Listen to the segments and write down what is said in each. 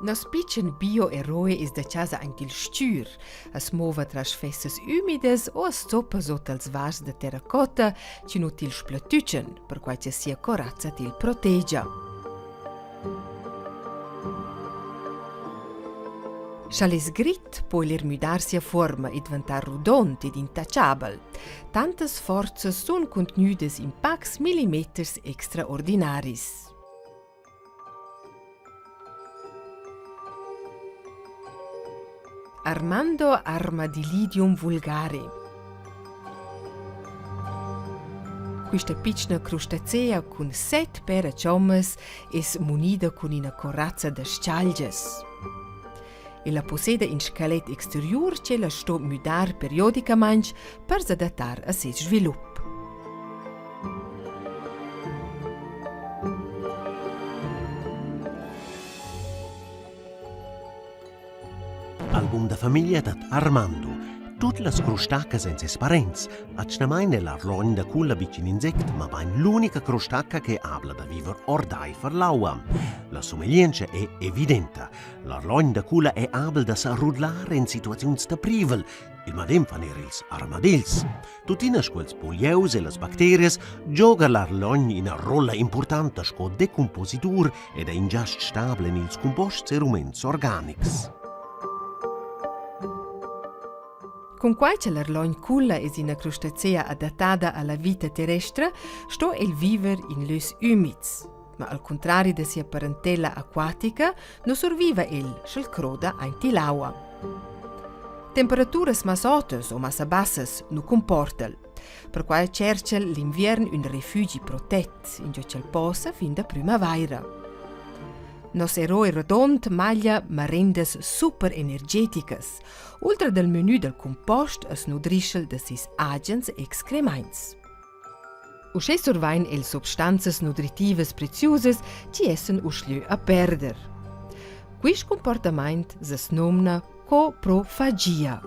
Nos pitschen bioeroe es da chasa aint il stür, as mova tras fessas ümidas o as zoppa sot als vas da terracotta chi nu til splatütschan, perquai cha sia corazza til protegia. Scha'l es grit, po el eir müdar sia fuorma e dvantar rudond ed intachabel. Tantas forzas sun cuntgnüdas in pacs millimeters extraordinaris. Armando Armadillidium vulgare. Quista pitschna crustacea cun set pera chommas es munida cun ina corazza da s-chalgias. Ella posseda in skelet exteriur ch'ella sto müdar periodicamaing per s'adattar a seis svilup. Album da famiglia dad Armando. Tut las crustacas èn ses parents. Atgnamain è l'arlogn da culla betg in insect, mabain l'unica crustacca che habla da viver ordaifer l'aua. La sumeglientscha è evidenta. L'arlogn da culla è abel da sa rudlar en situaziuns da privel. Il madem fan er ils armadils. Tuttina sco ils bulieus e las bacterias gioga l'arlogn ina rolla impurtanta sco decumpositur ed è in giast stabel en ils cumposts e ruments organics. Cunquai che l'arlogn culla es ina crustacea adattada a la vita terrestra, sto el viver in lös ümids. Ma al cuntrari da sia parentella aquatica nu surviva el, sch'el croda aint ill'aua. Temperaturas massa otas o massa bassas nu cumporta'l. Perquai tschercha'l l'inviern ün refügi protet, ingio ch'el possa fin da prümavaira. Nos eroi rodond maglia marendas superenergeticas. Ultra dal menü dal cumpost as nudrischa'l da seis agens excremaints. Uschè survain el substanzas nudritivas preziusas chi essan uschlü a perder. Quist cumportamaint s'as nomna coprofagia.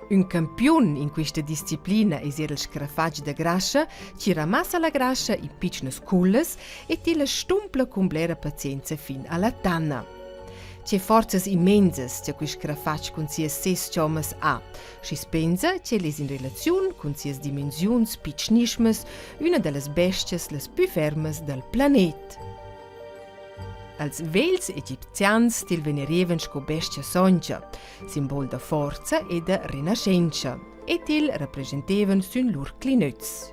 Ün campiun in quista disciplina es eir il scrafatg da grascha chi ramassa la grascha in pitschnas cullas e tilla stumpla cun blera pazienza fin a la tanna. Che forzas immensas cha quist scrafatg cun sias ses chommas ha, schi's pensa ch'el es in relaziun cun sias dimensiuns pitschnischmas üna da las bes-chas las pü fermas dal planet. Als vegls egipzians til venerevan sco bestia soncha, simbol da forza e da renaschentscha, e til represchentevan sün lur clinöz.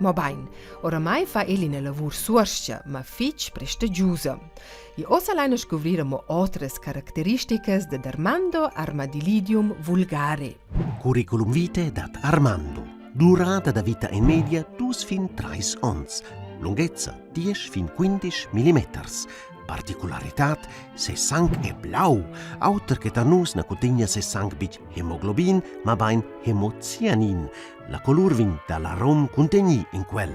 Mobain, oramai fa el ina lavur suos-cha, ma fitg prestagiusa. E ossa laina scuvrir amo otras caracteristicas dad Armando Armadillidium vulgare. Curriculum vitae dad Armando. Durada da vita en media dus fin trais onns. Lunghezza 10 fin 15 millimeters. Particularitad, ses sang è blau, auter che tar nus na cuntegna ses sang betg hemoglobin, mabain hemocianin. La colur vegn da l'arom cuntegnì in quel.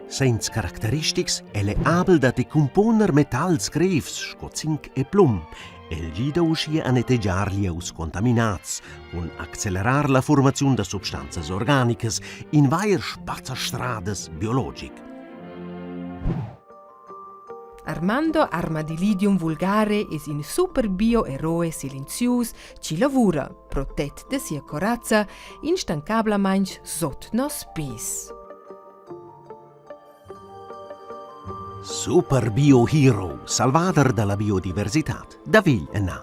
Segns caracteristics el è abel da decumponer metals grevs sco zinc e plum. El gida uschia a nettegiar lieus contaminats cun accelerar la formaziun da substanzas organicas in vair spazzastradas biologic. Armando Armadillidium vulgare es in super bioeroe silenzius chi lavura, protet da sia corazza, instancablamaing sot nos pes. Super Bio Hero, salvader da la biodiversitad, da vegl ennà.